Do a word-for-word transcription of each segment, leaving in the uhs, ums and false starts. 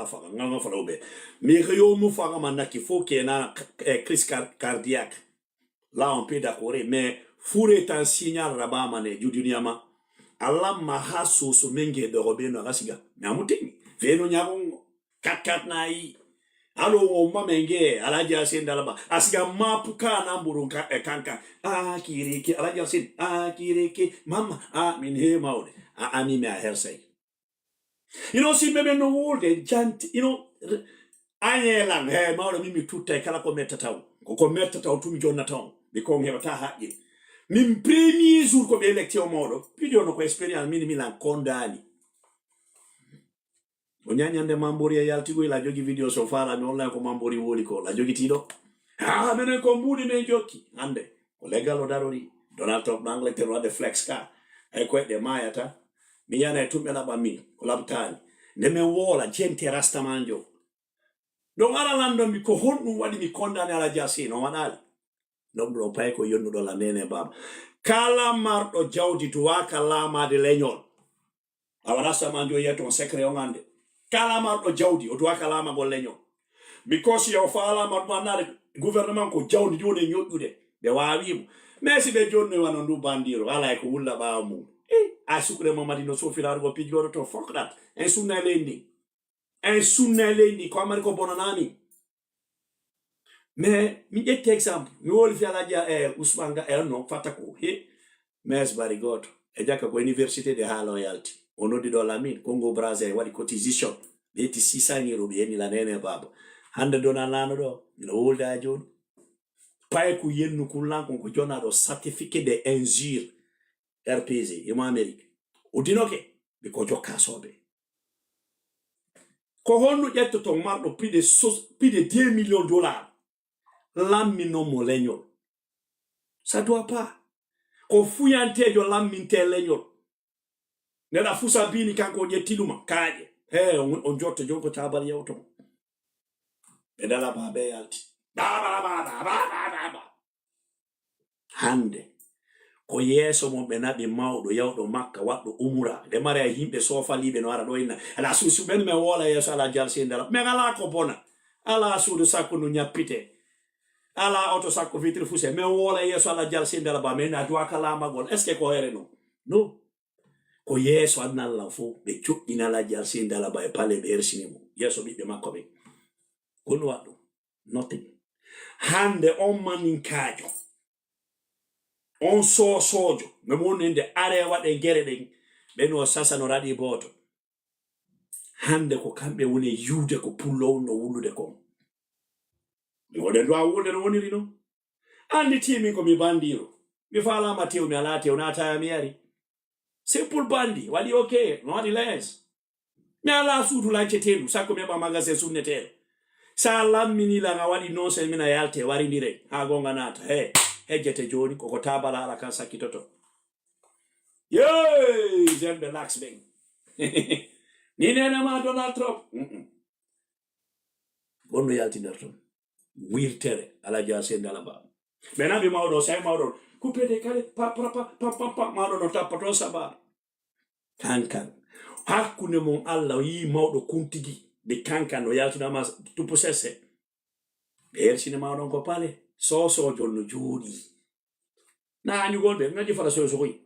Faga, nga, nga fala ube. Mi ka yo mu faga ma naki fo ke na, eh, crise car-, cardiaque. Là, on peut d'accord, mais fure tan signal raba ma ne, juduniya ma. Allah ma ha so so menge dogo be no gasiga. Mi amu tini. Ve no nyago ngo. Kat kat na yi. Alo wo ma menge, ala ja sen dala ba. Asiga ma puka na mburu ka, eh, kanka. Ah, kiriki, ala ja sen. Ah, kiriki. Mama, ah, min he mawde. Ah, ami me a hersay. You know, si ɓe ɓen no wolde, janti, you know, añee lan, he, mawɗo, min mi tuttay kala ko mettata on. Ko, ko mettata on, tun mi jonnata on. Ɓe kon heɓata haqqil. Min premier jour ko ɓe électé o mawɗo, pidio no ko expérience, min mi lan kondaani. O ñañande mambori e yaltigo, ila jogi vidéo so faala mi online ko mambori woli ko, la jogi tiiɗo. Ah, menen ko mbuuɗi men jokki. Hande, ko leggal o darori. Donald Trump no Angleterre waɗde flex ka. Ay koyɗe maayata. Mi yana e tumɓe laɓan min, ko laɓtaani. Nde men woola, jente rastamanjo. Ɗon ara landon mi ko honɗum waɗi mi kondaani ala jasi, no waɗaali. Ɗon ɗo pay ko yonnuɗo la nene baaba. Kala marɗo jawdi duwaaka laamaade leñol. Awa rastamanjo yiyata on secret on hande. Kala marɗo jawdi, o duwaaka laamagol leñol. Because yo faalaama ɗum annaade gouvernement ko jawdi ndi woni e ñoƴƴude. Ɓe waawi mo. Mais si ɓe jonnoyi wano ndu bandiro, ala e ko wulla ɓaawo mum. Eh, a sukre mo Madina sofiraaɗo ko pijjoɗo to, fuck that. En sunna e leydi ndi. En sunna e leydi ndi, ko amari ko bonanami. Mais mi ƴetti exemple, mi woli fi Alhaji, eh, Ousmane Ga, eh, no, Fatako, he, mais bari gooto. E jaka ko université de haala o yalti. O noddi ɗo Lamine, Congo Brazza, e waɗi cotisation. Ɓe ƴetti six cent euro, ɓe yenni la nene baaba. Hande dona nano ɗo, no wolda jooni. Paye ku yennu kun lan kon ko jona ɗo certificat de injure, R P G, imo Amérique. O dinoke, ɓe ko jokka soɓe. Ko honno ƴettoton marɗo plus de so-, plus de deux millions dollars? Lamminon mo leñol. Ça doit pas. Ko fuyanteejo lamminte leñol. Neɗa fusa bini kanko o ƴetti ɗuma, kaaƴe. He, on, on jotto jon ko taabal yewto mo. Ɓe dala ba ɓe yalti. Ba, ba, ba, ba, ba, ba, ba, ba. Hande, ko yeeso mon ɓe naɓi mawɗo yawɗo Makka waɗɗo umura. Nde mare ay yimɓe soofaliiɓe no ara ɗo inna. Ala suusu ɓen men woola yeeso ala jal sendala. Men ala ko bona. Ala suudu sakko no ñappite. Ala oto sakko vitre fuse. Men woola yeeso ala jal sendala ba men na duwa ka laamagol. Est-ce que ko here non? Non. Ko yeeso aduna Allah fof, ɓe joɗɗina Alhaji Alseyni Dala Ba e palais, ɓe ersini mo yeeso ɓiɓɓe makko ɓen. Ko ɗum waɗi ɗum? Nothing. Hannde on maninkaajo, on soosoojo, no mo woni nde aree waɗe gere ɗen, ɓe no sasa no raɗi booto. Hannde ko kamɓe woni e yiwde ko pullo on no wullude kon. Mi woɗen ɗo a wulde no woniri non. Anndi tiimin ko mi bandiiro. Mi faalaama tew, mi alaa tew, naata mi yari. Simple bandi, waɗi ok, no waɗi lens. Mi alaa suudu lanceteendu, sakko mi heɓa magasin sunneteeɗo. Sa lammini lan a waɗi non sen mina yalte, warindire, haa goonga naata. He, hejjete jooni, koko taabala ala kan sakkitoto. Yey, j'aime de l'axe ɓen. Ni nene ma Donald Trump. Mm-mm. Bonno yalti nder ton. Wirtere, Alhaji Alseyni Dala Ba. Ɓe naɓi mawɗo, say mawɗo. Coupé décalé, pa, pa, pa, pa, pa, pa, mawɗo no tappa ton sabar. Kankan. Hakkunde mon Allah, o yii mawɗo kuntigi. Ɓe kankan, no yaltunama tupu sese. Ɓe hersini mawɗon ko pale. Soosoojo no jooɗi. Na añugol ɓe, na ƴi fala soyo sokoy.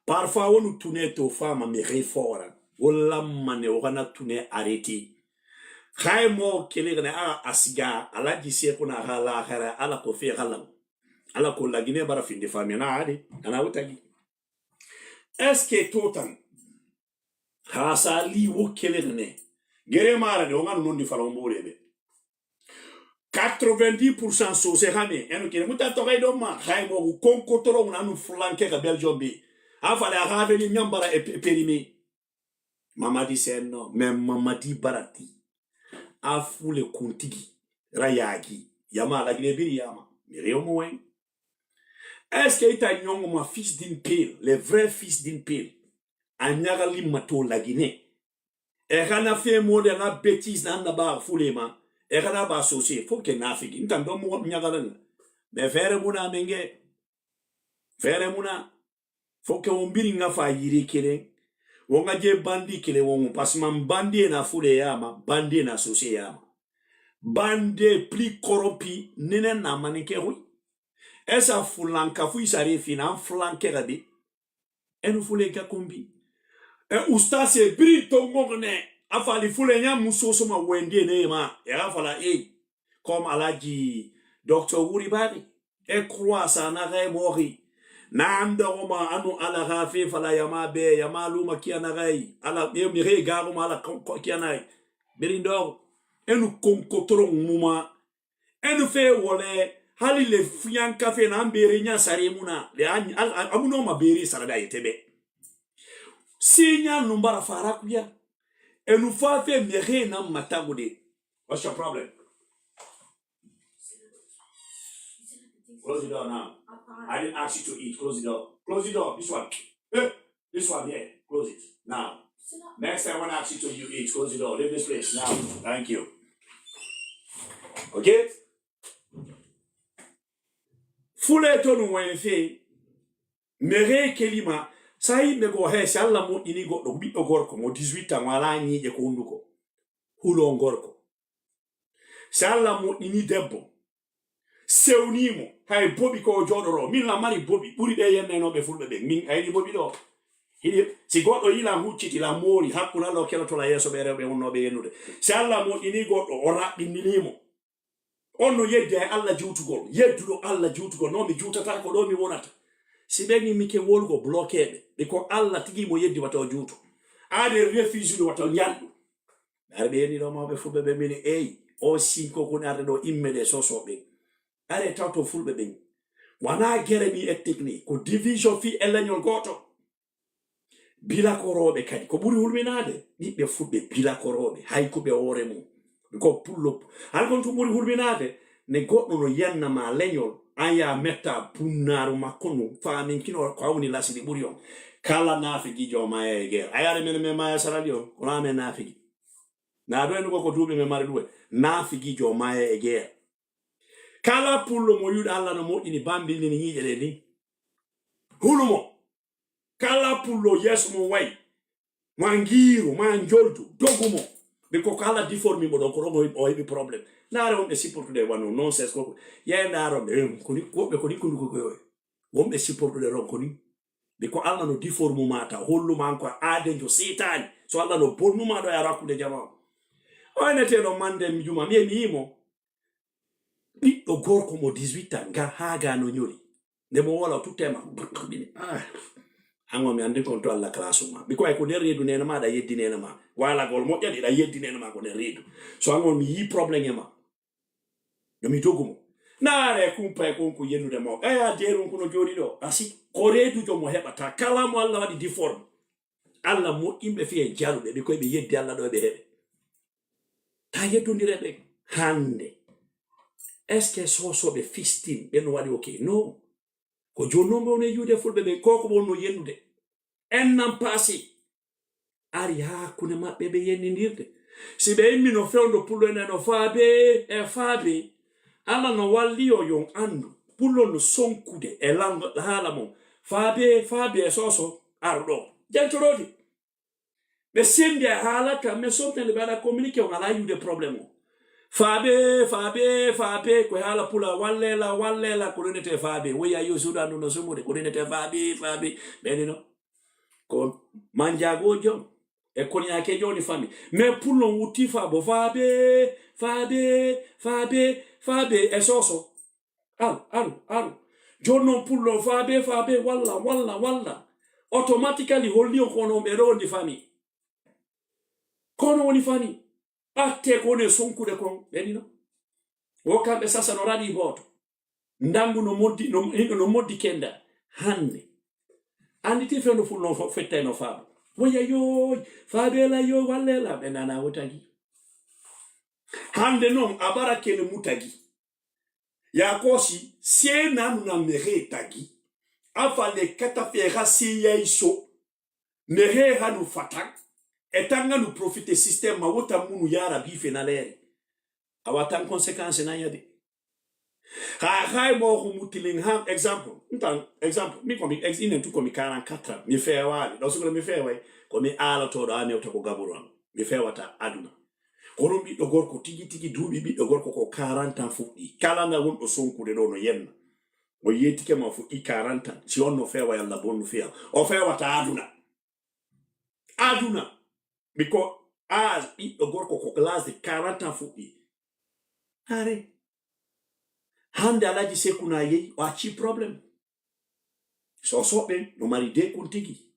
Parfois, wonu tune to fama mi rey fora. Wo lammane, wo kana tune arrêté. Hay mo kele kana a asiga, Alhaji Seku na hala hara, ala ko fe halam. Ala ko lagine bara finde fami na ade, ana wutagi. Est-ce que to tan? Haa sa lii wo kele ne. Gere mara de, o nganu non di fala o mbore ɓe. Quatre-vingt-dix pour cent soose hame, eno kene. Muta to kay ɗon ma, hay mo ko konkotoro un anu flanke ka Belgium bi. A fale a haveni ñambara e pe-, perimi. Mamadi Senno, men Mamadi Barati. A fule kuntigi, rayagi. Yama lagine biri yama. Mi rew mo wen. Est-ce que ita ñongo ma fils d'une pile, le vrai fils d'une pile? A ñaga limma to lagine. E kana fe mo de na bêtise na na ba fule ma. E kana ba sosie, fo ke na figi. Ntan do mo ñaga lan. Mais fere muna menge. Fere muna. Fo ke o mbiri nga fa yiri kere. Wonga je bandi kile wongu, parce que man bandi na fule yama, bandi na sose yama. Bandi plus corrompu, nene na manike hui. Esa fulanka fu isare fina flanke rabi. Enu fule ga kumbi. E ustase biri tongo ne. Afali fule nya musoso ma wendi ne ma. E afala e. Comme Alhaji Docteur Wuri Bari. E croix sa na gai mori. Na ando ma anu ala hafi fala yama be, yama luma kia na gai. Ala, e mi re garu ma ala kon-, kon-, kia na gai. Birindo. Enu konko toro muma. Enu fe wole, hali le fuyanka fe na mbere nya sare muna. Le an-, al-, al-, amuno ma bere sara da yetebe. Sinya numbara fara kuya. Enu fa fe mere na matagude. What's your problem? Close the door now. I didn't ask you to eat. Close the door. Close the door. This one. Eh, this one here. Close it. Now. Next time when I ask you to you eat, close the door. Leave this place now. Thank you. Okay? Fule tonu wen fe. Mere kelima. Sa yimɓe go he, si Alla moƴƴini goɗɗo, ɓiɗɗo gorko mo dix-huit ans, wala ñiiƴe ko hunduko. Hulo gorko. Si Alla moƴƴini debbo, sewnii mo, hay boɓi ko o jooɗoroo. Min la mari boɓi ɓuri ɗe yennenooɓe fulɓe ɓen. Min ayni boɓi ɗo. Hiɗi, si goɗɗo yilan hucciti, la moori, hakkunde Alla o keloto la yeeso ɓe rewɓe wonnooɓe yennude. Si Alla moƴƴini goɗɗo, o raɓɓindinii mo. On no yeddi hay Alla juutugol. Yedduɗo Alla juutugol. Non mi juutata ko ɗo mi wonata. Si ɓen immike wolugo, bloqueeɓe. Ɓe ko Alla tigi mo yeddi wata o juutu. Aade refuse wata o ñalɗu. Ɓe ari ɓe yenni ɗo mawɓe fulɓe ɓe mini, eyi, o sinko kun arde ɗo imme ɗe soso ɓen. Are tawto fulɓe ɓen. Wana gere mi etnik ni, ko division fi e leñol gooto. Bilakorooɓe kadi, ko ɓuri hulminaade, ɓiɓɓe fulɓe bilakorooɓe, hay ko ɓe hoore mum. Ko pullo, hay kon tun ɓuri hulminaade, ne goɗɗo no yanna ma leñol, an ya metta bunnaaru makko ndun, faamin kino ko hawni lasiri ɓuri on. Kala naafigiijo o maya e geer. A yaare men, men maya sarali on, kono amen naafigi. Na ɗo en ko, ko duuɓi men mari ɗuwe. Naafigiijo o maya e geer. Kala pullo mo yuɗa Alla no moƴƴini bambilini ñiiƴe ɗe ni. Hulu mo. Kala pullo yeeso mo wayi. Ma ngiiru, ma njoldu, dogu mo. Ɓe ko kala déformé mo ɗon, ko ɗon o heɓi, o heɓi problème. Naare on ɓe supportude wano nonsense ko. Yaye ndaaro ɓe, em, ko ni, woɓɓe ko ni kundu ko koyo. Wonɓe supportude ɗon ko ni. Ɓe ko Alla no déformé ma ta, hollu ma an ko a aadenjo seytaani. So Alla no bonnu ma ɗo e ara hakkunde jamaa. O enete ɗo mande mi juma, mi e mi yimo. Ɓiɗɗo gorko mo dix-huit ans, ga haa ga no ñori. Nde mo wola o tutte ma. Ah. An on mi anndi kon to Alla classe ma. Ɓikkoy ko nder reedu neene ma, ɗa yeddi neene ma. Waalagol moƴƴa ɗi, ɗa yeddi neene ma ko nder reedu. So an on mi yii problème e ma. Yo mi dogu mo. Naare kumpa e kon ko yennude mawɓe. Aya, deerun ko no jooɗi ɗo. Asi, ko reedujo mo heɓata. Kala mo Alla waɗi déformé. Alla moƴƴinɓe fii e jaruɓe. Ɓikkoy ɓe yeddi Alla ɗo ɓe heɓe. Ta yeddondire ɓe hannde. Est-ce que soosooɓe fistin ɓe no waɗi ok? Non. Ko jooni non ɓe woni e yi'ude fulɓe ɓen, ko ko ɓe wonno yennude. Un an passé. Ari haa hakkunde maɓɓe ɓe yennindirde. Si ɓe immi no fewndo pullo ena no faabe e faabe. Alla no walli yo yon anndu. Pullo no sonkude e lango haala mon. Faabe, faabe e sooso arɗo. Jantorode. Ɓe sendi e haala kan, mais somtende ɓe waɗa communiqué on alaa yi'ude problème o. Faabe, faabe, faabe, ko e haala pula, wallela, wallela, ko renete faabe. Woyi a yo suudu andu no sumude, ko renete faabe, faabe. Ɓeni no. Ko manjaago jom. E koniyaake joni fami. Mais pullo wutti faabo, faabe, faabe, faabe, faabe, e soso. Aru, aru, aru. Jooni non pullo faabe, faabe, walla, walla, walla. Automatically holli on ko onon ɓe ɗo woni fami. Ko onon woni fami. Ɓatte ko woni e sonkude kon, ɓe ɗino. Wo kamɓe sasa no raɗi booto. Ndangu no moddi, no, hino no moddi kenda. Hande. Andi ti fewndo fullo fo-, fettay no faabo. Woya yoy, faabe la yo, walle la, ɓe nana wo tagi. Hande non, a bara kele mu tagi. Ya kosi, se nanu na mere tagi. Afa le kata fera se yai so. Mere hanu fatan. E tanga nu profite système ma wota munu yara bi fe na leri. A watan conséquence na yade. Ha, hay mo ko mutilin ham, exemple. Ntan, exemple. Mi ko mi, ex, inen tu ko mi quarante-quatre ans. Mi fewali. Ɗo sugula mi fewai. Ko mi aalotooɗo, haa mi hewta ko gaburu an. Mi fewataa aduna. Ko ɗun ɓiɗɗo gorko tigi tigi duuɓi ɓiɗɗo gorko ko quarante ans fuɗɗii. Kala nga wonɗo sonkude ɗoo no yenna. O yeetike ma o fuɗɗii quarante ans. Si on no fewa yalla bonnu fiya. O fewataa aduna. Aduna. Because âge ɓiɗɗo gorko ko l'âge de quarante ans fuɗɗii. Are. Hande Alaji Seku na yehi, o accii problème. Soso ɓen no mari de kun tigi.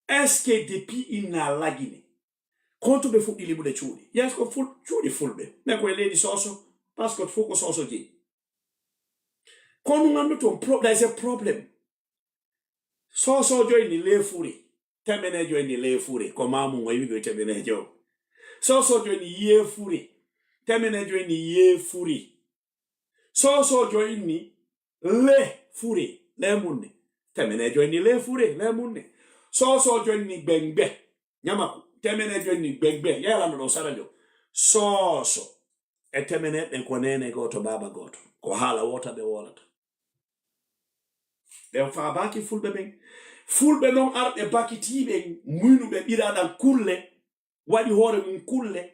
Est-ce que depuis inna lagine? Kontu ɓe fuɗɗi liɓude cuuɗi. Yes, ko ful-, cuuɗi fulɓe. Mais ko e leydi Soso. Parce que fof ko Soso jeyi. Kono nganndu toon, pro-, there is a problem. Soso joini le fure. Temenejo ini le fure. Ko mamu ngo yimi ko temenejo. Soso joini ye fure. Temenejo ini ye fure. Soso joini le fure. Le munne. Temenejo ini le fure. Le munne. Soso joini gbengbe. Ñamaku. Temenejo ini gbengbe. Yalano ɗo sarajo. Soso. E temene ɓen ko neene gooto, baaba gooto. Ko haala woota ɓe woolata. Ɓen faabaaki fulɓe ɓen. Fulɓe non arɓe bakitiiɓe, muynuɓe ɓiraɗan kulle, waɗi hoore mum kulle.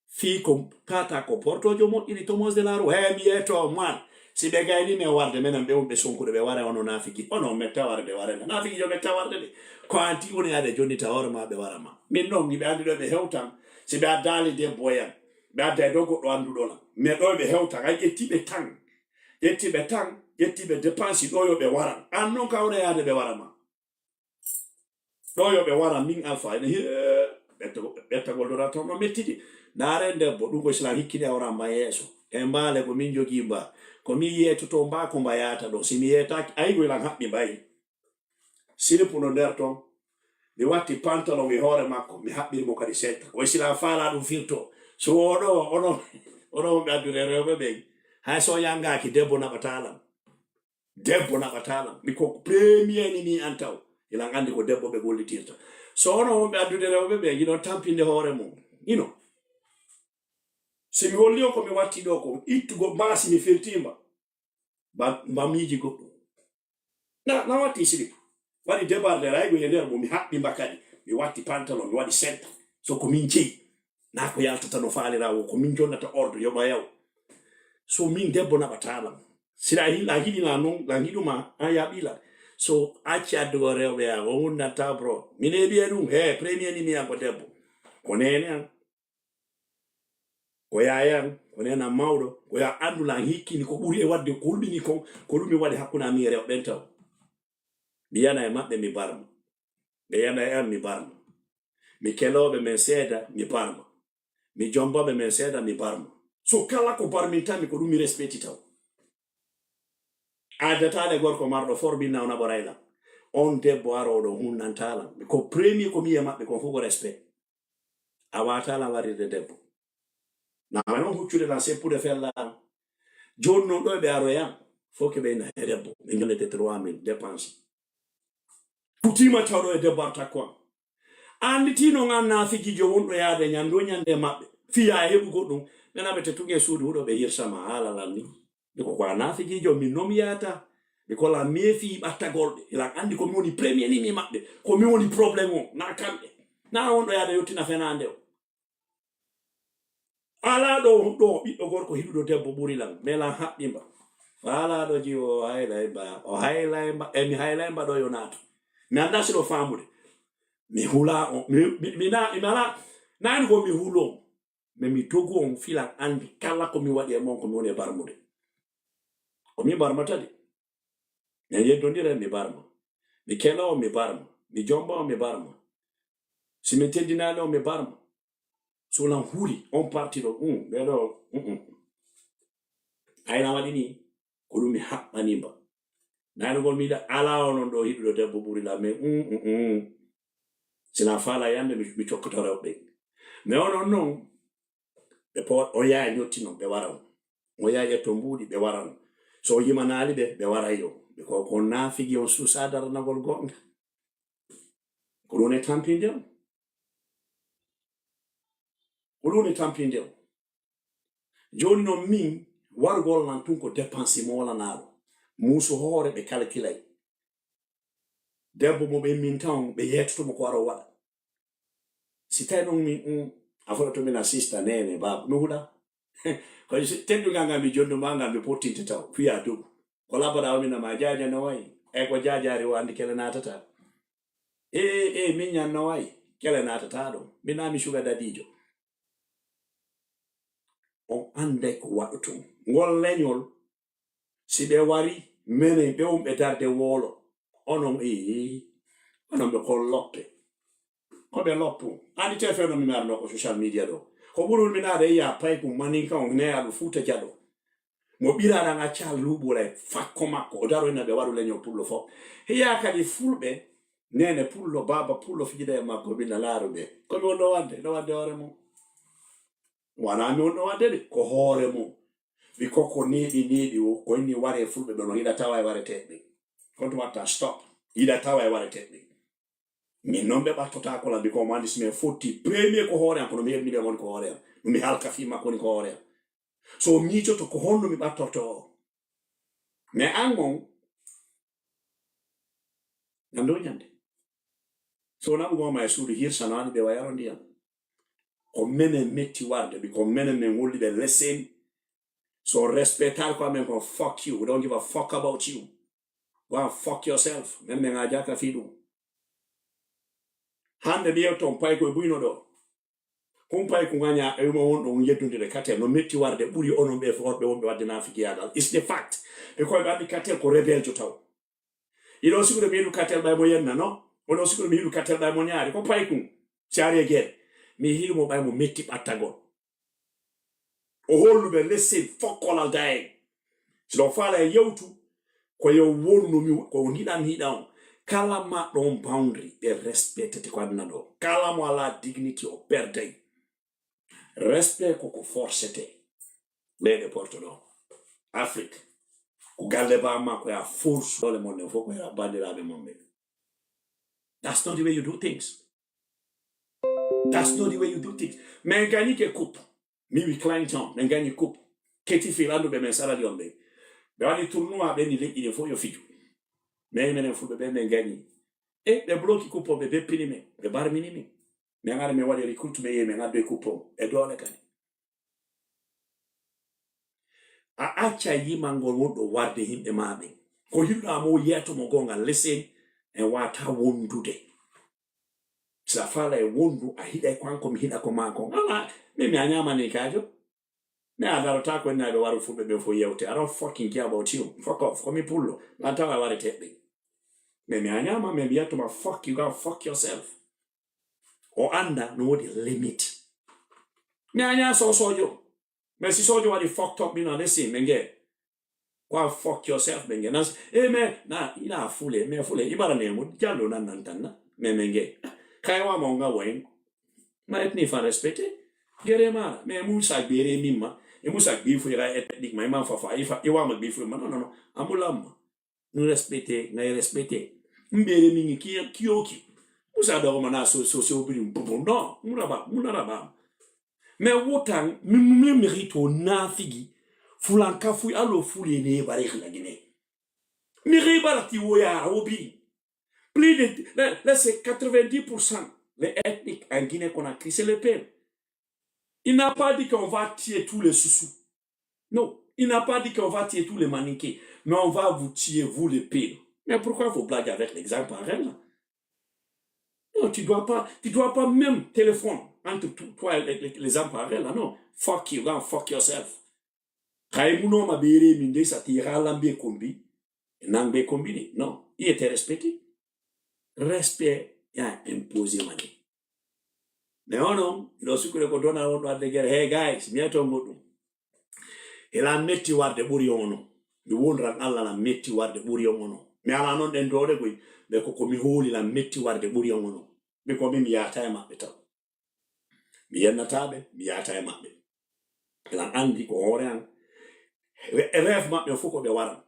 Fii ko kata ko portojo moƴƴiri Thomas de la Rue. He mi yeeto man. Si ɓe gayni men warde, menen ɓe wonɓe sonkude, ɓe ware ono naafiki. Ono metta warde, ware na. Naafiki yo metta warde de. Ko anti woni yaade jonnita hoore ma, ɓe wara ma. Min non, mi ɓe andi ɗo ɓe hewtan. Si ɓe addaali debbo e an, ɓe adda e dow goɗɗo annduɗo lan. Mais ɗo ɓe hewtan, ay ƴetti ɓe tan. Ƴetti ɓe tan, ƴetti ɓe dépense, ɗo yo ɓe waran. An non ka wona yaade ɓe wara ma. Ɗo yo ɓe wara min Alfa, ene hi-, ɓetta-, ɓettagol dora toon ɗo mettiti. Ndaaren debbo, ɗum ko Islam hikkini awra mba yeeso. E mbaale ko min jogii mba. Ko min yeetoto mba ko mba yaata ɗo. Si mi yeetaaki, ay ko ilan haɓɓi mbayi. Silipu no nder ton. Mi watti pantalon e hoore makko, mi haɓɓiri mo kadi setta. O sila faala ɗum firto. So oɗo, ono, ono wonɓe addude rewɓe ɓen. Hay so yangaaki, debbo naɓataa lan. Debbo naɓataa lan. Mi ko premier ni mi an taw. Ilan andi ko debbo ɓe gollitirta. So ono wonɓe addude rewɓe ɓen, yiɗon tampinde hoore mum. Ino. Si mi holli on ko mi watti ɗo ko ittugo mbaasi mi firtimba. Ba, ba miiji goɗɗum. Na, na watti silip. Waɗi débardé raygo e nder mo mi haɓɓi mba kadi. Mi watti pantalon, mi waɗi senta. So ko min jeyi. Na ko yaltata no faalira wo, ko min jonnata ordre, yo ma yaw. So min debbo naɓataa lan. Si la hi-, la hiɗi na non, la hiɗuma, an ya ɓila. So acci addugo rewɓe ya, o wundanta bro. Min e ɓiya ɗum, he, premier ni mi an ko debbo. Ko nene an. Ko yaayan, ko neenan mawɗo, ko yo a anndu lan hikkini ko ɓuri e waɗde ko hulɓini kon, ko ɗum mi waɗi hakkunde am e rewɓe ɓen taw. Mi yana e maɓɓe, mi barma. Ɓe yana e am, mi barma. Mi kelooɓe men seeda, mi barma. Mi jombooɓe men seeda, mi barma. So kala ko barmintanmi, ko ɗum mi respecti taw. Addataale gorko marɗo forbinna o naɓoray lan. On debbo arooɗo hunnantaa lan. Ko premier ko mi e maɓɓe, kon fof ko respect. A waawataa lan warirde debbo. Na wano huccude lan seppude fella an. Jooni non ɗo ɓe aroyan. Fof ke ɓe na e debbo. Ɓe jonnete trois mille dépense. Kutiima tawɗo e debbo arta ko an. Annditi non an naafigiijo wonɗo yaade ñande o ñande e maɓɓe. Fiya e heɓugol ɗum. Ɓe naɓete tun e suudu huɗo ɓe hirsa ma haala lan ni. Ko ko a naafigiijo, min non mi yaata. Mi ko lan meefi ɓattagol ɓe. Lan anndi ko mi woni premier ni mi maɓɓe. Ko mi woni problème o, na kamɓe. Na wonɗo yaade yottina fenaande o. Alaa ɗo, ɗo ɓiɗɗo gorko hiɗuɗo debbo ɓuri lan. Mais lan haɓɓi mba. Alaa ɗo jiwo o haylay mba. O haylay mba. E mi haylay mba ɗo yo naatu. Mi anndaa si ɗo faamude. Mi hulaa on. Mi, mi, mi na, mi alaa. Naani ko mi huloo. Mais mi dogu on filan anndi kala ko mi waɗi e mon ko mi woni e barmude. Ko mi barmata de. Mi yeddondira mi barma. Mi kela on mi barma. Mi jomba on mi barma. Si mi teddinaali on mi barma. So lan huli on parti ɗo, um, ɓe ɗo, um, um. Ayna waɗi ni. Ko ɗum mi haɓɓani mba. Naanugol mi yiɗa alaa onon ɗo hiɗuɗo debbo ɓuri lan, mais, um, um, um. Sina faala yande mi, mi cokkoto rewɓe. Mais onon non, ɓe po-, o yaay ñotti non, ɓe wara on. O yaay ƴetto mbuuɗi, ɓe wara on. So o yimanaali ɓe, ɓe waray on. Ɓe ko, ko naafigi on suusa daranagol goonga. Ko ɗum e tampinde on. Ko ɗum e tampinde on. Jooni non min, warugol lan tun ko dépense moolanaaɗo. Muusu hoore ɓe calculay. Debbo mo ɓe min taw, ɓe yeetoto mo ko waro waɗa. Si tawi non min, mm, a fola to min a sista, nene, baaba, mi huɗa. Ko si teddungal ngal mi jonnumaa ngal mi pottinte taw, fiya dogu. Ko labbaɗaa o min ama jaaja no wayi. Ey ko jaajaari o anndi kele naatata. Ee, ee, min ñan no wayi. Kele naatata ɗon. Min ami suga dadiijo. On annday ko waɗoton. Ngol leñol, si ɓe wari, menen ɓe wonɓe darde woolo. Onon, ee, onon ɓe kon loppe. Ko ɓe loppu. Anndi te fewno mi marno ko social media ɗo. Ko ɓurul mi naade iya pay ko maninka on neyaɗo Fuuta Jaɗo. Mo ɓiraɗan acca luuɓu lay fakko makko. O daro ina ɓe waɗu leñol pullo fof. Hiya kadi fulɓe, nene pullo, baaba pullo fijida e makko, mina laaru ɓe. Ko mi wonno wande, no wande hoore mum. Wona mi wonno wande de, ko hoore mum. Wi ko ko neeɓi neeɓi o, ko inni ware fulɓe ɓe no hiɗa tawa e ware teɓɓe. Kon to watta stop. Hiɗa tawa e ware teɓɓe. Min non ɓe ɓattotaako lan, biko mo anndi si mi fotti, premier ko hoore am, kono mi heɓni ɓe woni ko hoore am. No mi halka fii makko woni ko hoore am. So o miijoto ko honno mi ɓattorto o. Mais an on, ñande o ñande. So wonaa mo goma e suudu hirsanaani ɓe wa yaro ndiyam. Ko menen metti warde, biko menen men holli ɓe lesen. So respectal ko amen ko fuck you. We don't give a fuck about you. Go and fuck yourself. Men men a jaka fii ɗum. Hande mi yewton pay koye buyno ɗo. Kun pay kun aña e mo won ɗon yeddondire katel no metti warde ɓuri onon ɓe worɓe wonɓe wadde naafigiyaagal. It's the fact. Ɓe koye ɓe anndi katel ko rebeljo taw. Iɗo sikude mi yiɗu katel ɓay mo yenna, no? Oɗo sikude mi yiɗu katel ɓay mo ñaari. Ko pay kun. Si ari e gere. Mi yiɗu mo ɓay mo metti ɓattagol. O holluɓe lesel fokkolal dayen. Si ɗo faala e yewtu, ko yo wonu no mi, ko hiɗan hiɗa on. Kala ma ɗon boundary, ɓe respectete ko aduna ɗo. Kala mo ala dignity o perdey. Respect ko ko forcete. Leyɗe Porto ɗo. Afrique. Ko galle ba ma ko ya force. Dole mon ne fof ko ya bandiraɓe mon ɓe. That's not the way you do things. That's not the way you do things. Men gañi ke coupe. Mi wi Clinton, men gañi coupe. Keti fi landuɓe men Sierra Leone ɓe. Ɓe waɗi tournoi ɓe ni leƴƴi ɗin fof yo fiju. Men menen fulɓe ɓe men gañi. E ɓe bloki coupe o, ɓe beppini men, ɓe barmini min. Men ari men waɗi recruitment ye men addoy coupe o. E doole kadi. A acca yimal ngol wonɗo warde yimɓe maa ɓen. Ko hiɗuɗaa mo yeeto mo goonga lesen en waata wondude. Si a faala e wondu, a hiɗay ko an ko mi hiɗa ko maa kon. Ala, min mi a ñaamanii kaajo. Mi a darotaa ko innaaɓe waru fulɓe ɓen fof yewte. I don't fucking care about you. Fuck off. Ko mi pullo. Lan tawa e ware teɓɓe. Min mi a ñaama, min mi yettuma fuck you, go fuck yourself. O annda no woodi limit. Mi a ñaa soosoojo. Mais si sojo waɗi fucked up, you know, listen, men nge. Go and fuck yourself, men nge. Nas, eh, mais, na, ina fule, mais fule, ibara ne mo, jalo nan nan tan na, mais men nge. Kay wa mo nga wayin. Ma et ni fa respecte. Gere ma, mais musa gere mimma. E musa gbe fu ira etnik ma, ma fa fa, ifa, iwa ma gbe fu ma, non, non, non. Amulamma. Nu respecte, ngay respecte. Mbere mi ngi kiyo, kiyo ki. Musa da mana so, so, so biri mpupu. No, muraba, munaraba. Me wotan, mi, mi, mi mérite o nafigi. Fulan ka fui alo fuli ne bare la Guinée. Mi ribara ti wo ya, wo bi. Plus de, là, là, c'est quatre-vingt-dix pour cent les ethniques en Guinée-Conakry, c'est les Peuls. Il n'a pas dit qu'on va tuer tous les Soussous. Non, il n'a pas dit qu'on va tuer tous les Maninké, mais on va vous tuer, vous les Peuls. Mais pourquoi vous blaguez avec l'exemple pareil là? Non, tu dois pas, tu dois pas même téléphoner entre to-, toi et les, les, les gens pareils là, non. Fuck you, go and fuck yourself. Kay munoma bere min de sa tira lambe kombi, nangbe kombi de. Non, il était respecté. Respect ya imposé mani. Mais ono, lo sukure ko dona on wadde gere. Hey guys, mi yeto goɗɗum. Ela metti warde ɓuri on ono. Mi wonran Allah na metti warde ɓuri on ono. Mi ala non ɗen doole koy, ɓe ko, ko mi hooli na metti warde ɓuri on ono. Ɓe ko min mi yaata e maɓɓe taw. Mi yennataa ɓe, mi yaata e maɓɓe. Ela andi ko hoore an. Re-, rêve maɓɓe fof ko ɓe waran.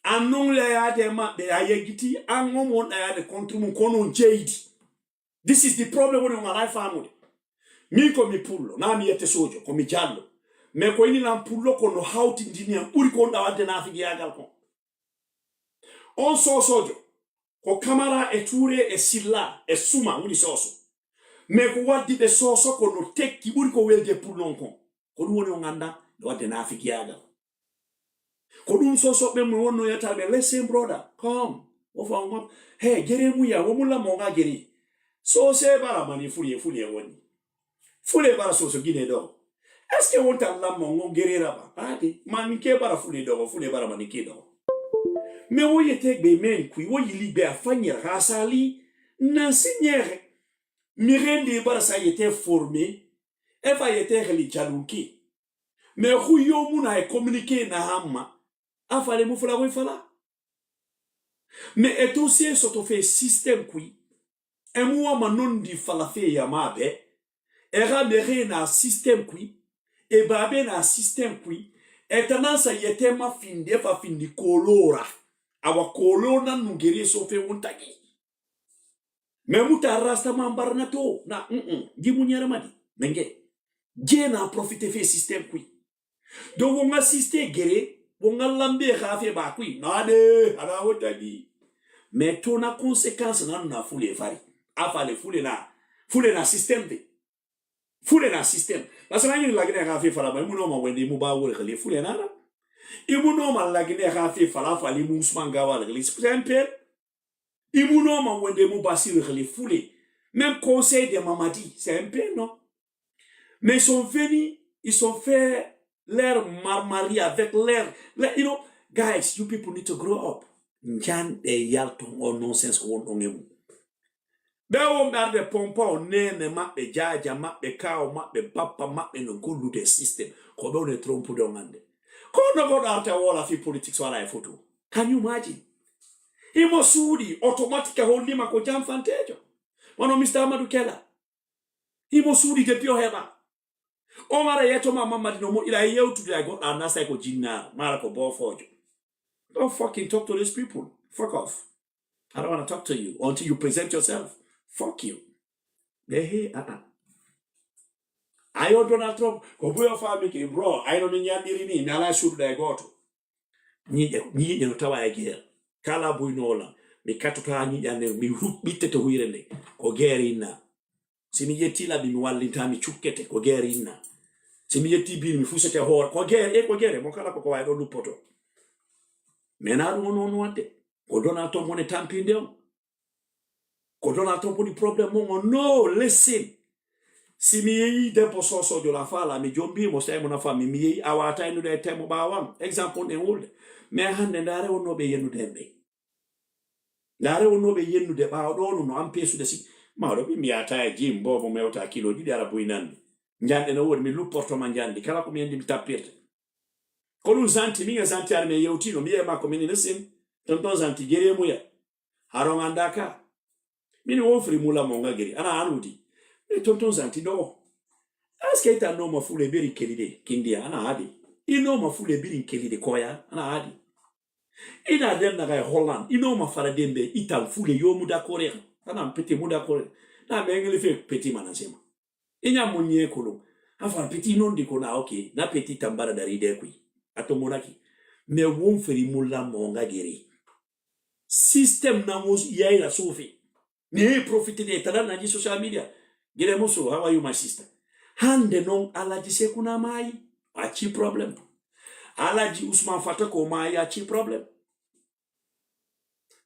An non le yaade e maɓɓe, a yeggiti, an on wonɗa yaade contre mum, kono on jeydi. This is the problem woni on alaa e faamude. Min ko mi pullo, na mi yette sojo, ko mi jallo. Mais ko ini lan pullo ko no hawtindini en ɓuri ko wonɗa wadde naafigiyaagal kon. On sosojo, Ko Kamara e Tuure e Silla e Suma woni Soso. Mais ko waddi ɓe Soso ko no tekki ɓuri ko welde pour non kon. Ko ɗum woni on annda no wadde naafigiyaagal. Ko ɗum Soso ɓe mo wonno yetta ɓe, "Listen, brother, come." Wo fa on gom. He, gere mu ya, wo mu la mo nga gere. Soso e bara mani fulie, fulie woni. Fule bara Soso Gine ɗo. Est-ce que wonta lammo ngo gerera ba? Ade, man ke bara fule ɗo, fule bara man ke ɗo. Mais wo yete ɓe men kui, wo yili ɓe a fanyera ha sali, nan sinyere. Mi rendi bara sa yete formé, e fa yete heli jalunki. Mais hu yo muna e communiqué na hamma, a fale mu fula koy fala. Mais e to sie soto fe système kui, e mu wama non di fala fe ya ma be, e ra mere na système kui, e babe na système kui, e tanansa yete ma findi, e fa findi kolora. Awa kolona nungere so fe wuntaki. Mais muta rasta ma barna to, na, mm, mm, gi mu nyere madi, menge. Je na profité fe système kui. Donc, wo nga siste gere, wo nga lambe hafe ba kui. Na de, ana wota di. Mais to na conséquence na na fule fari. A fale fule na, fule na système de. Fule na système. Parce que na yin lagine hafe fala ba, imu no ma wende imu ba wole khali fule na na. Imu no ma lagine hafe fala fali mu Usman Gawa la khali. C'est un peu Imu no ma wende mu Basir Khali fule. Même conseil de Mamadi, c'est un peu, non? Mais ils sont venus, ils ont fait leur marmari avec leur, leur, you know, guys, you people need to grow up. Njan ɓe yalton on nonsense ko won ɗon e mum. Ɓe wonɓe arde pompa on nene maɓɓe, jaaja maɓɓe, kaaw maɓɓe, bappa maɓɓe no gollude système. Ko ɓe woni trompude on hannde. Ko no goɗɗo arta woola fi politique so alaa e photo. Can you imagine? Himo suuɗi, automatique a hollima ko janfanteejo. Wano Mister Amadou Kela. Himo suuɗi depuis o heɓa. Omar e yeto ma Mamadi no mo ila e yewtude e goɗɗo a nasay ko jinnaaro, mara ko boofoojo. Don't fucking talk to these people. Fuck off. I don't wanna talk to you until you present yourself. Fuck you. Ehe, ah, ah. Ayo Donald Trump, ko buyo faami ki, bro, ayno mi ñanɗiri ni, mi alaa suuɗude e gooto. Ñiiƴe, ñiiƴe no tawa e geer. Kala buynoola, mi kattoto haa ñiiƴan nden, mi hu-, ɓittete huyre nden. Ko geer inna. Si mi ƴettii laɓi, mi wallintaa, mi cukkete, ko geer inna. Si mi ƴettii biir, mi fusete hoore, ko geer, e ko geer, mo kala ko ko wawi ɗo luppoto. Mais naa ɗum on, on wadde. Ko Donald Trump woni tampinde on. Ko Donald Trump woni problème mon on. No, listen. Si mi yehi debbo soosoojo la faala, mi jombii mo, so tawi mo nafa mi, mi yehi a waata ennude e temo ɓaawan. Exemple on en wulde. Mais hannde ndaare wonnooɓe yennude en ɓe. Ndaare wonnooɓe yennude ɓaawo ɗoo no, no an peesude si. Mawɗo ɓi mi yaata e jim, boobo mewta kilo ɗiɗi ara buy nanndi. Njanɗe no woodi, mi lupporto ma njanndi. Kala ko mi anndi mi tappirte. Ko ɗum Zanti, min e Zanti ari men yewtino, mi wi'e makko min ina sin. Tonton Zanti, gere muya. Haron anndaa ka. Min wonfiri mula mo nga giri. Ana an wudi. E tonton Zanti ɗo. Aske ita noma fule beri kelide. Kindiya, ana adi. I noma fule beri kelide koya. Ana adi. Ina den na gai Holland. I noma fara den be itan fule yo muda kore. Ana pete muda kore. Na me ngeli fe peti mana sema. Inya mo nye kolo. Afa peti non di kona, okay. Na peti tambara dari de kui. Ato monaki. Me wonfiri mula mo nga giri. Système na mo yayi la sofi. Ne profité de tala na ji social media. Gere muso, how are you, my sister? Hande non Alaji Sekuna mai. A ci problème. Alaji Usman Fatako mai, a ci problème.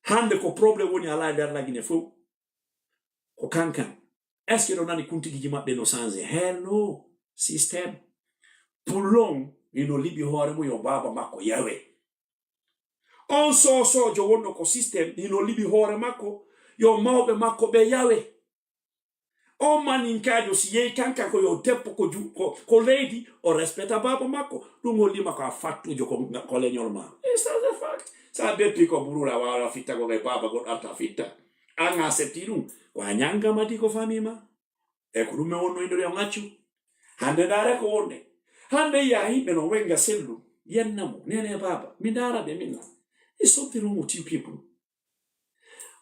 Hande ko problème woni ala dar la Guinée fo. Ko kankan. Est-ce que ɗo nani kuntigiji maɓɓe no changé? Hell no. Système. Pullon, ino liɓi hoore mum yo baaba makko yawe. On soosoojo wonno ko système, ino liɓi hoore makko, yo mawɓe makko ɓe yawe. On maninkaajo si yehi kankan ko yo debbo ko ju-, ko, ko leydi, o respecta baaba makko. Ɗum hollima ko a fattujo ko, ko leñol ma. It's not a fact. Sa beppi ko burura waawa fitta ko ngay baaba goɗɗo arta fitta. An a accepti ɗum, ko a ñanga madi ko famille ma. E ko ɗum men wonno innude on accu. Hande ndaare ko wonde. Hande yiya yimɓe no wenga sellu. Yenna mo, nene baaba. Mi ndaara ɓe min. It's something wrong with you people.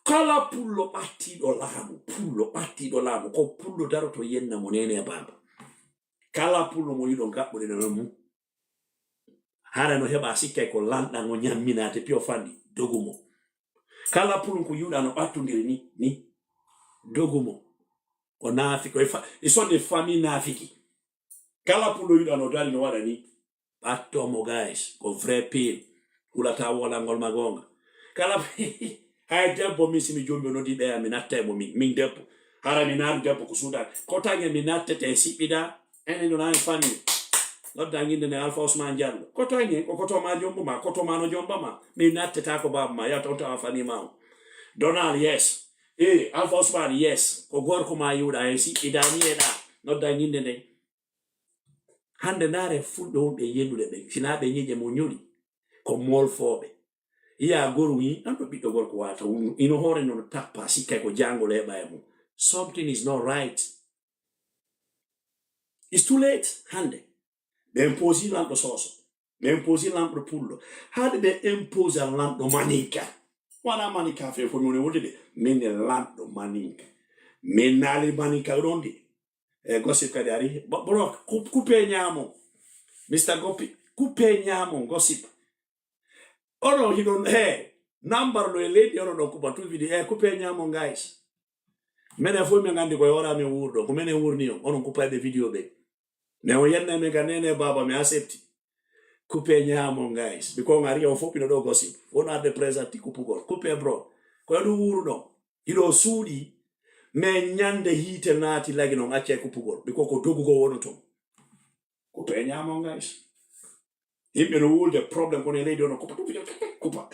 Kala pullo ɓattiiɗo laamu, pullo ɓattiiɗo laamu, ko pullo daroto yenna mo nene baaba. Kala pullo mo yiɗo gaɓɓude no mum. Hara no heɓa sikkay ko lanɗan o ñamminaate piyo fanɗi, dogu mo. Kala pulun ko yi'uɗaa no ɓattondiri ni, ni. Dogu mo. Ko naafiki, ko e fa-, e sonde famille naafiki. Kala pulo yi'uɗaa no dari no waɗa ni. Ɓatto mo, guys. Ko vrai pire. Hulataa wolangol ma goonga. Kala, hay debbo min si mi jombi o noddi ɓeya mi natta e mo min. Min debbo. Hara mi naatu debbo ko suudan. Ko tange mi nattete e siɓɓidaa. Enen ɗo na en famille. Nodda ñinde nde Alpha Ousmane Diallo. Ko tange, ko koto ma jombo ma, koto ma no jomba ma. Mi natteta ko baaba ma, yahta on tawa famille ma on. Donald, yes. Eh, Alpha Ousmane, yes. Ko gorko ma yi'uɗaa, en siɓɓidaa ni e ɗaa. Nodda ñinde nde. Hannde ndaare fulɓe wonɓe e yelude ɓen, sinaa ɓe ñiiƴe mum ñoli, ko molfooɓe. Yi'aa goru ni, ɗan ɗo ɓiɗɗo gorko waata, ino hoore non tappa, sikkay ko jaangol heɓa e mum. Something is not right. It's too late hannde. Ɓe imposi lanɗo Soso. Ɓe imposi lanɗo Pullo. Hade ɓe imposa lanɗo Maninka. Wana Maninka fe fo mi woni wonde de. Min e lanɗo Maninka. Min naali Maninka ɗon de. E gossip kadi ari. Bo-, bro, ku-, kupe ñaamo. Mister Gopi, kupe ñaamo gossip. Onon hiɗon, he, nambar no e leydi, onon ɗon kuɓa tout vidéo, e kupe ñaamo, guys. Menen fof min nganndi ko e hoore amen wuurɗon, ko menen wuurni on, onon kuppayɓe vidéo ɓe. Mais on yenna men ka nene baaba, mi accepti. Kupe ñaamo, guys. Because on ari on fof ɓino ɗo gossip. Wona adde présent ti kuppugol. Kupe bro. Ko e ɗum wuuruɗon. Hiɗo suuɗi, mais ñande hiite naati lagi non accay kuppugol. Because ko dogugol woni ton. Kupe ñaamo, guys. Yimɓe no wuulde problème kono e leydi ono kupa, kupa, kupa.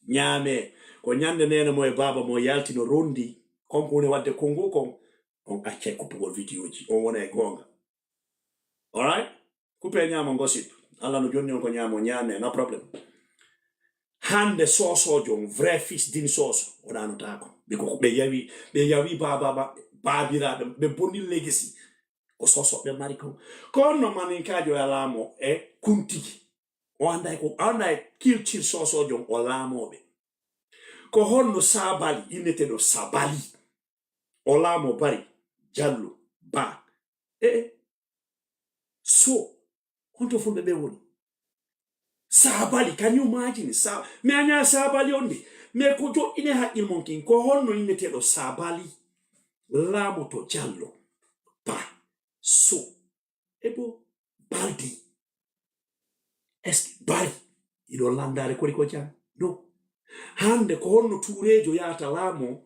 Ñaame. Ko ñande neene mo e baaba mo yalti no rondi. Kon ko woni wadde kongu kon. On accay kuppugol vidéoji. On wona e goonga. Alright? Kupe ñaamo gossip. Allah no jonni on ko ñaamo, ñaame, no problème. Hande Sosojo on, vrai fils din Soso, o ɗanotaako. Ɓe ko, ɓe yawi, ɓe yawi baaba maɓɓe, baabiraaɓe, ɓe bonni legacy. Ko Soso ɓe mari kon. Ko honno Maninkaajo e laamo e Kuntigi? O anndaa ko, o anndaa e culture Sosojo on, o laamoo ɓe. Ko honno Sabali, inneteeɗo Sabali? O laamo Bari, Jallo, Ba. E, e. So, honto fulɓe ɓe woni? Sabali, can you imagine? Sa-, mi a ñaa Sabali on de. Mais ko joɗɗine haqqil mon kin, ko honno inneteeɗo Sabali? Laamoto Jallo, Ba, So, e bo Baldi. Est-ce que Bari? Iɗo landaare kori ko jam? No. Hande ko honno tuureejo yaata laamo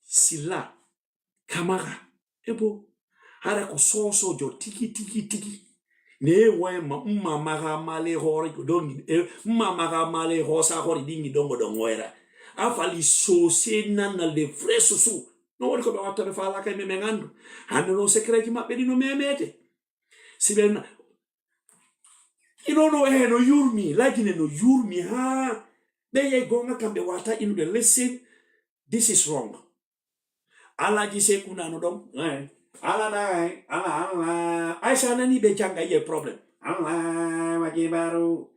Silla, Kamara, e bo hara ko Sosojo tigi, tigi, tigi. Ne woye ma, mma mara male hore ko dongi, e, mma mara male hosa hore dingi dongo dongo era. Afali sose nana le vrai susu. No woni ko ɓe watta ɓe faala kay men men anndu. Hande no secret ji maɓɓe ɗi no memete. Si ɓe na-, ino no, eh, no yurmi, lagine no yurmi, haa ɓe yey goonga kamɓe wata inude. Listen, this is wrong. Alhaji Seku nano ɗon, eh, ala na, eh, ala, ala. Ay sa nani ɓe janga yiye problème. Allah wakibaru.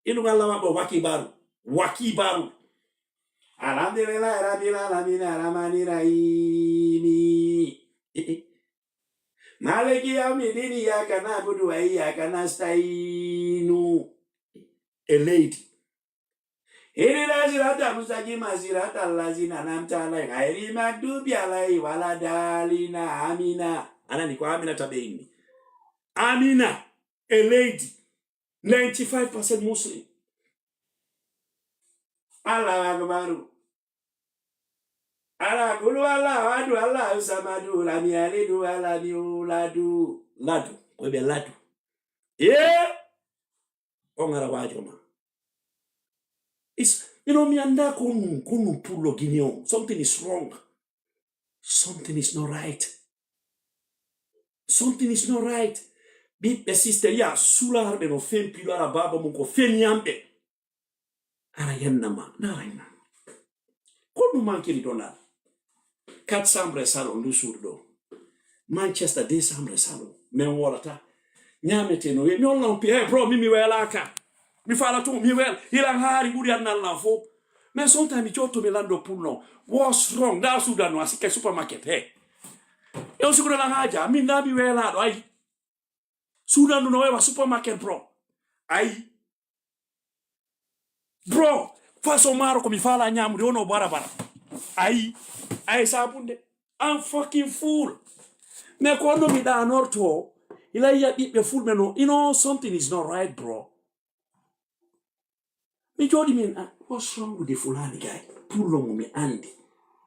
Inu Allah wa wakibaru. Wakibaru. Alhamdulillahi rabbil alamin, arrahmani rahimi. Eh, eh. Maliki yawmi dini, iyyaka na'budu wa iyyaka nasta'inu. E leydi. Ihdina sirata mustaqima, sirata allazina an'amta alayhim, ghayril maghdubi alayhim wala dalina. Amina. Anani ko Aminata ɓe inni. Amina. E leydi. Ninety-five percent Muslim. Allahu akbaru. Ala kulu Allahu ahadu, Allahu samadu, lam yalidu wa lam yuladu. Ladu, ko ɓe ladu. Eh? On ara waajo ma. Is, you know, mi anndaa ko on, ko on pullo Gini on. Something is wrong. Something is not right. Something is not right. Ɓiɓɓe sister, ya sularɓe no fempiɗo ara baaba mum ko fenyanɓe. Ara yenna ma, na ara yenna. Ko ɗum mankiri Donald? Quatre chambres salon ndu suudu ɗo. Manchester deux chambres salon. Men wolata. Ñaamete no we-, mi holla on pi-, eh, bro, mi mi weelaaka. Mi faala tun, mi weel-, hilan haari ɓuri annal lan fof. Mais sometimes mi jotto mi lando pour non. What's wrong? Nda suudan no a sikkay supermarket, he. E o siguno lan haaja, min na mi weelaaɗo, ay. Suudan no weewa supermarket, bro. Ay. Bro, façon maaro ko mi faala ñaamude, wono bara bara. Ayi, ayi sabunde. I'm fucking full. Mais ko no mi ɗanorto, ilayya ɓiɓɓe fulɓe no, you know, something is not right, bro. Mi jooɗi min, ah, what's wrong with the Fulani guy? Pullo mo mi andi.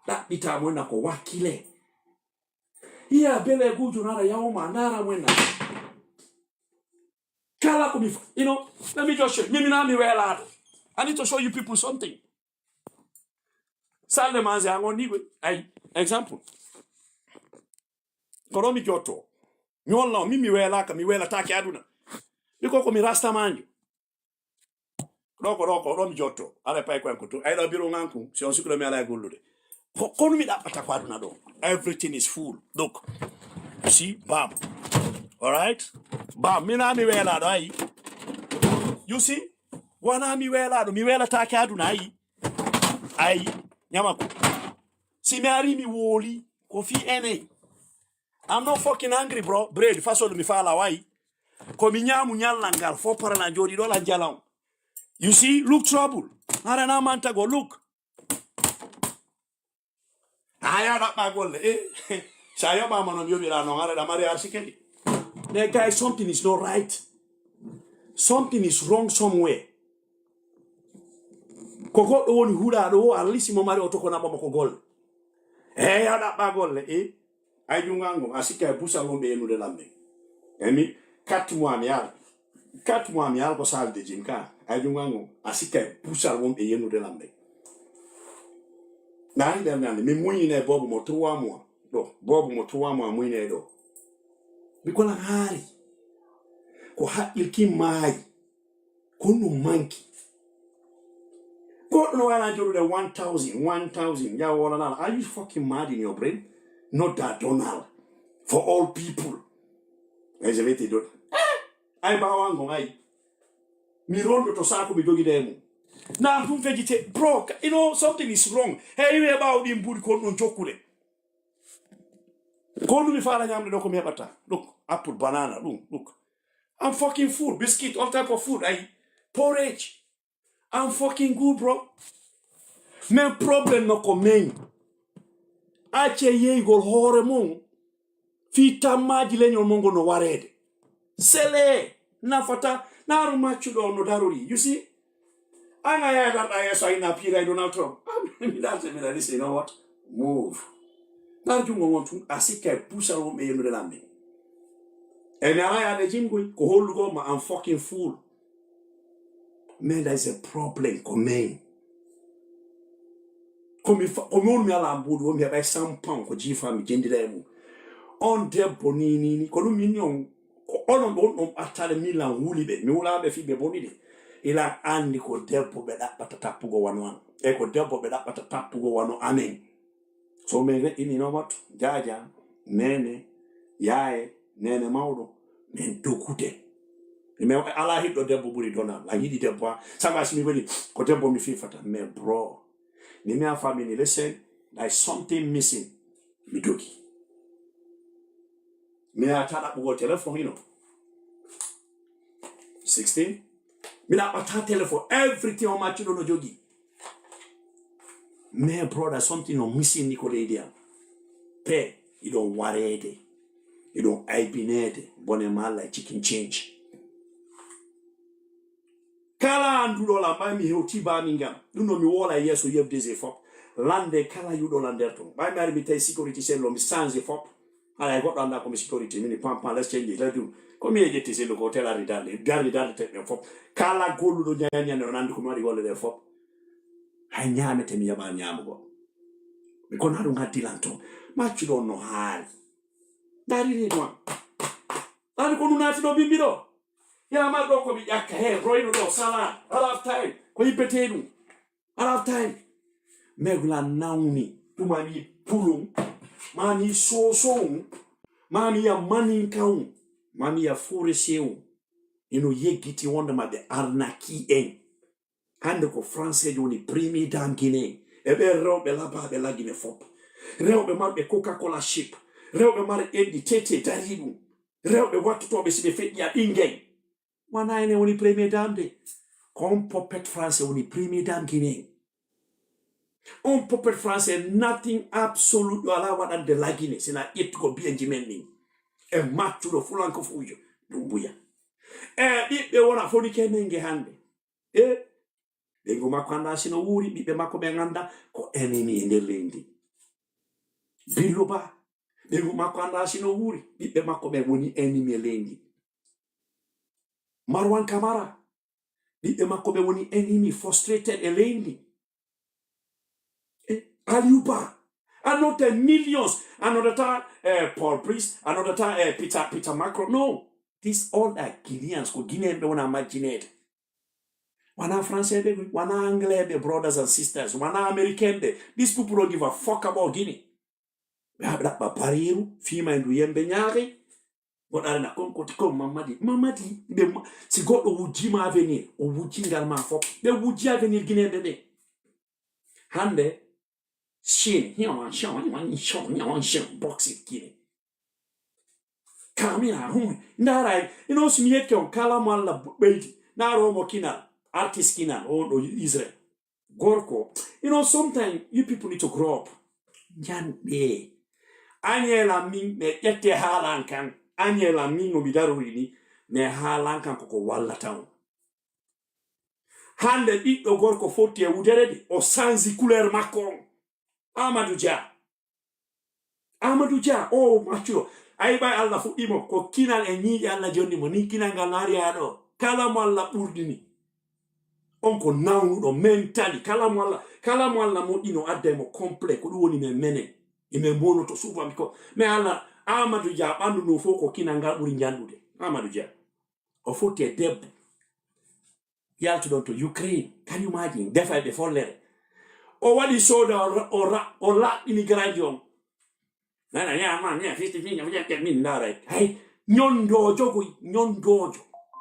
Ɗaɓɓita mo na ko wakkile. Iya bele gujo nara yawma, nara mo na. Kala ko mi, fa- you know, let me just show you. Mimi na mi welaɗo. I need to show you people something. Salle manze ango ni gwe. Ay, example. Ko ɗo mi jotto. Mi walla on, min mi weelaaka, mi weelataake aduna. Mi ko ko mi rasta manjo. Ɗo ko ɗo ko ɗo mi jotto. Ala pay ko en ko to. Ay ɗo biro nganku, si on sukula mi ala e gollude. Ko kono mi ɗaɓɓata ko aduna ɗo. Everything is full. Look. You see? Bam. All right? Bam. Mi na mi weelaaɗo, ay. You see? Wana mi weelaaɗo, mi weelataake aduna, ay. Ay. Nyama ko. Si mi ari mi woli, ko fi ene. I'm not fucking angry, bro. Bread, fasol mi fala, way. Ko mi nyamu nyallangal, fo parana jodi do la jalan. You see, look trouble. Ara na manta go, look. Aya da ba golle. Eh. Sa yo ba mano mi yobi la no, ara da mari arsikeli. That guy, something is not right. Something is wrong somewhere. Ko goɗɗo woni huɗaaɗo o, Alla si mo mari o toko naɓa mo ko golle. Eey, a ɗaɓɓaa golle, e? Ay, junngo an ngon, a sikka e busal wonɓe yenude lamɓe. E mi, quatre mois mi yaal. Quatre mois mi yaal ko salle de gym ka. Ay, junngo an ngon, a sikka e busal wonɓe yenude lamɓe. Naani ɓernde an, min muññine boobo mo trois mois. Ɗo, boobo mo trois mois muññine ɗo. Mi kola haari. Ko haqqil kin maayi. Ko ɗum manki. Goɗɗo no wala joɗude one thousand, one thousand, ya wala nala. Are you fucking mad in your brain? Not that Donald. For all people. Ay, je vais te donner. Eh! Ay, bawango, ay. Mi rondo to sako mi dogi demo. Na ɗum vegite, bro, you know, something is wrong. Hey, we about in buri kon ɗon jokkude. Ko ɗum mi faala ñamde ɗo ko mi heɓata. Look, apple, banana, ɗum, look. I'm fucking food, biscuit, all type of food. Ay, porridge. I'm fucking good, bro. Men problem no ko men. Acce yeygol hoore mum. Fii tammaaji leñol mon ngol no wareede. Sele nafata, naaru maccuɗo on no darori. You see? An a yaha darɗa yeeso a ina piiray Donald Trump. An mi darta mi dani say, you know what? Move. Dar jungo ngon tun, a sikka e busal wonɓe yennude lan men. E mi ala yaade jimgoy, ko hollugo ma I'm fucking fool. Men, there is a problem ko men. Ko mi fa-, ko mi woni mi ala mbuuɗi, woni mi heɓay cent pound ko jiifa mi jendira e mum. On debbo ni, ni, ni, ko ɗum min on, ko onon ɗon on ɓattale min lan wuli ɓe. Mi wulaɓe fii ɓe boni de. Ilan andi ko debbo ɓe ɗaɓɓata tappugo wano an. E ko debbo ɓe ɗaɓɓata tappugo wano amen. So men weɗɗini no wattu, jaaja, nene, yaaye, nene mawɗo, men dogude. Men ala hiɗɗo debbo ɓuri Donald. Lan yiɗi debbo ha. Sabu si mi weli, ko debbo mi fifata. Men bro. Ni mi a famini, listen, like something missing. Mi dogi. Mi a taɗa ɓugol téléphone ino. Sixteen. Mi ɗaɓɓata téléphone. Everything on maccuɗo no jogi. Men brother, something no missing ni ko leydi am. Pe, iɗon wareede. Iɗon aybineede. Bone malla e chicken change. Kala annduɗo lan, ɓay mi hewti baa min ngam. Ɗum no mi woola e yeeso yebde je fop. Lande kala yuɗo lan nder ton. Ɓay mi ari mi tawi sécurité sello, mi change fop. Haɗa e goɗɗo annda ko mi sécurité, mini pam pam, let's change it, let's do. Ko mi e ƴetti sello ko hotel ari darde, darde, darde teɓɓe fop. Kala golluɗo ñaña ñande on anndi ko mi waɗi golle ɗe fop. Hay ñaamete mi yaɓa ñaamugo. Mi kono haɗum haddi lan ton. Maccuɗo on no haari. Dari ni ɗum. Ɗani ko ɗum naati ɗo bimbi ɗo. Yaa mar ɗo ko mi ƴakka he, royno ɗo, sala, half time, ko yippetee ɗum. Half time. Megla nawni, tuma mi pulum, ma mi sosoum, ma mi ya maninkaum, ma mi ya foreseum. Ino yeggiti wonde ma ɓe arnaki en. Hannde ko Français woni premier dame Guinée. E ɓen rewɓe labaaɓe la Guinée fop. Rewɓe marɓe Coca-Cola ship. Rewɓe marɓe enɗi tete darii ɗum. Rewɓe wattotooɓe si ɓe feƴƴi a ɓingay. Wana enen woni premier dame de. Kon Popet Français woni premier dame Guinée. On puppet français, nothing absolute, yo alaa waɗande lagine, sina ƴettugo biyenji men ɗin. E maccuɗo fulankofuujo, Dumbuya. E ɓiɓɓe wona foni kenenge hannde. E ɓeyngu makko anndaa sino wuuri, ɓiɓɓe makko ɓen anndaa ko ennemi e nder leydi. Billo Ba, ɓeyngu makko anndaa sino wuuri, ɓiɓɓe makko ɓen woni ennemi e leydi. Marwan Kamara, ɓiɓɓe makko ɓen woni ennemi frustrated e leydi. Eh, Aliou Ba, a noddata millions, a noddata, eh, Paul Brice, a noddata, eh, Peter, Peter Macron. No, these all are Guineans, ko Guinéen ɓe wona majjineede. Wona Français ɓe, wona Anglais ɓe, brothers and sisters, wona American ɓe. These people don't give a fuck about Guinea. Ɓe haɓa ɗaɓɓa bariiru, fiima e ndu yembe ñaare, goɗɗo arana kon koti kon Mamadi. Mamadi, ɓe ma-, si goɗɗo wujjii ma avenir, o wujjii ngal ma fof. Ɓe wujjii avenir Guinéen ɓe ɓe. Hannde, Chine, hiyawan, hiyawan, hiyawan, hiyawan, hiyawan, boxing Guinée. Kamina, hum, ndaara, ino si mi yetti on, kala mo Alla ɓeydi, ndaaro mo kinal, artist kinal, on ɗo Israel. Gorko, you know, sometimes you people need to grow up. Njanɗe. Añeela min, mi ƴette haalan kan. Añeela min no mi darori ni, mi haalan kan koko wallata on. Hannde ɓiɗɗo gorko fotti e wudere de, o sansi couleur makko on. Amadou Dia. Amadou Dia, o maccuɗo. Ayi ɓay Alla fuɗɗii mo, ko kinal e ñiiƴe Alla jonni mo, ni kinal ngal no ari haa ɗo. Kala mo Alla ɓurdini, on ko nawnuɗo, mentally. Kala mo Alla, kala mo Alla moƴƴino, adday mo complet, ko ɗum woni men menen. E men monoto souvent ko, mais Alla, Amadou Dia, ɓanndu ndun fof ko kinal ngal ɓuri njanɗude. Amadou Dia. O fotti e debbo. Yaltuɗon to Ukraine. Can you imagine? Defa e ɓe follere. O waɗi soda, o ra-, o ra-, o laɓɓini garaji on. Nana, ya, man, ya, fifty, fifty, fifty, min ndaaray. Hay, ñondoojo koy, ñondoojo.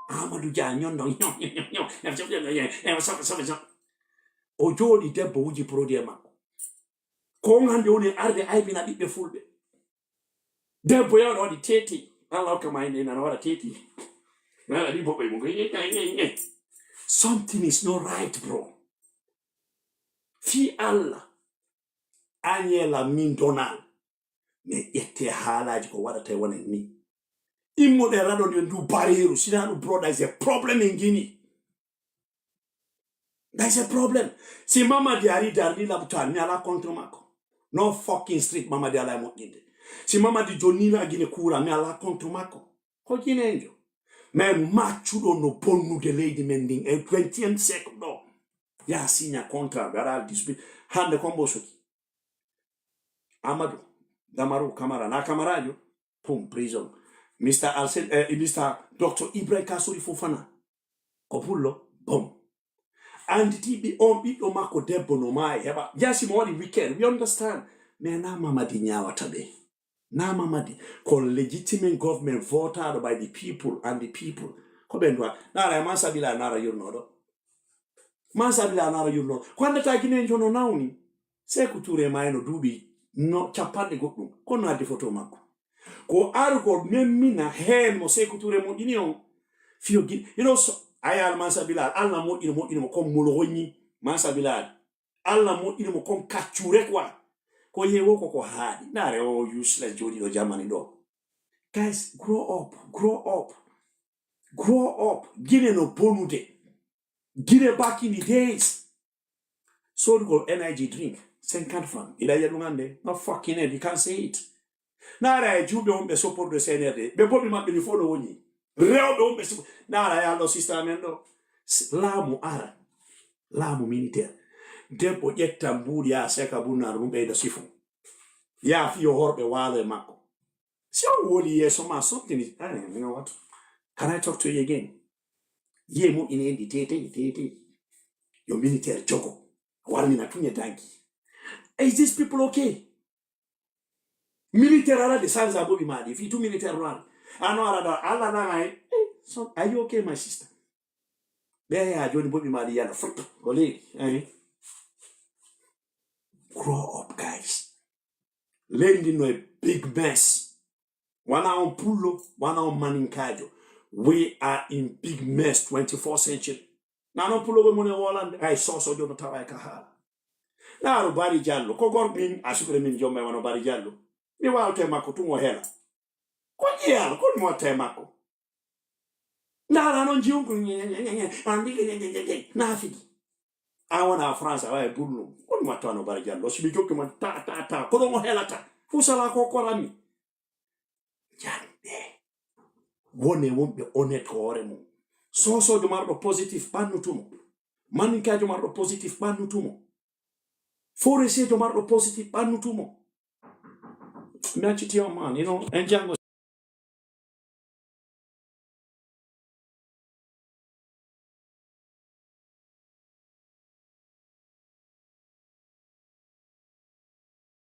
Amadou Dia, ñondo, ño, ño, ño, ño. O jooɗi, debbo wuji produit e makko. Ko on hannde woni arde aybina ɓiɓɓe fulɓe. Debbo yawɗo waɗi tete. Alla hokka ma hinde nana waɗa tete. Nana ɗi boɓɓe mum. Something is not right, bro. Fii Alla. Añeela min donal. Mais ƴettee haalaaji ko waɗata e wonen ni. Immoɗen raɗoɗen ndu bareeru, sinaa ɗum, bro, there is a problem in Guinea. There is a problem. Si Mamadi ari darni labutal, mi alaa contre makko. No fucking street Mamadi alaa e moƴƴinde. Si Mamadi jonnii na Guinée courant, mi alaa contre makko. Ko Guinéenjo. Mais maccuɗo no bonnude leydi men ndin e vingtième siècle ɗo. Yaa signa contrat, ɓe ara dispute. Hannde kon mbo soki. Amadou, Damaru Kamara, na Kamaraajo, pum, prison. Mister Alsen, eh, Mister Doctor Ibrahim Kassory Fofana, ko pullo, bom. Annditi ɓi-, on ɓiɗɗo makko debbo no maayi, heɓa. Yaa si mo waɗi weekend, we understand. Mais na Mamadi ñaawata ɓe. Na Mamadi, ko legitimate government votaaɗo by the people and the people. Ko ɓen duwa. Naara e man sabila naara yurnooɗo. Man sabila naara yurnooɗo. Ko anndata Guinée jono nawni. Seeku Touré maayno duuɓi no capanɗe goɗɗum. Kono addi foto makko. Ko arugol memmina heen mo Seeku Touré moƴƴini on. Fiyo Guinée. You know, so, ayal man sabila, Alla moƴƴino, moƴƴino mo kon mulo hoñi. Man sabila. Alla moƴƴini mo kon kaccure quoi. Ko yewo ko ko haaɗi. Naare o useless jooɗiiɗo Germany ɗo. Guys, grow up, grow up, grow up. Guinée no bonude. Guinée back in the days. Soodugol energy drink, cinquante francs. Ila yiya ɗum hannde. No fucking head, you can't say it. Naara e juuɓe wonɓe sopporɓe C N R D, ɓe boɓi maɓɓe ni fof no woni. Rewɓe wonɓe suɓo. Naara e allo sista men ɗo. S-, laamu ara. Laamu militaire. Debbo ƴetta mbuuɗi yaa seka bunnaru ɗum ɓeyda sifu. Yaa fiyo horɓe waalo e makko. Si on woli yeeso ma, something is, ah, you know what? Can I talk to you again? Ye mo ine endi tete, tete. Yo militaire jogo. Warmina tuñe danki. Is these people okay? Militaire ala de sanza boɓi maɗi. If you do militaire run. Ano ala da, ala na ngai. Eh, so, are you okay, my sister? Ɓe ya joni boɓi maɗi yana. Fup, ko leydi. Eh. Grow up, guys. Leydi no e big mess. Wana on pullo, wana on maninkaajo. We are in big mess, twenty-fourth century. Nano pullo ɓe mone wolande, ay soso jono tawa e ka haala. Ndaaru Bari Jallo, ko gor min, a sukre min jomma e wano Bari Jallo. Mi waalta e makko tun o hela. Ko ƴeeral, ko mi watta e makko. Ndaara non jiwon ko naafiki. A wona France, a wawi bullo. Ko mi watta wano Bari Jallo. Si mi jokki man ta, ta, ta. Ko ɗon o helata. Fusala ko koranmi. Jande. Wone wonɓe honnête hoore mum. Soosoojo marɗo positif ɓannutumo. Maninkaajo marɗo positif ɓannutumo. Forestier marɗo positif ɓannutumo. Mi acciti on man, you know, en jango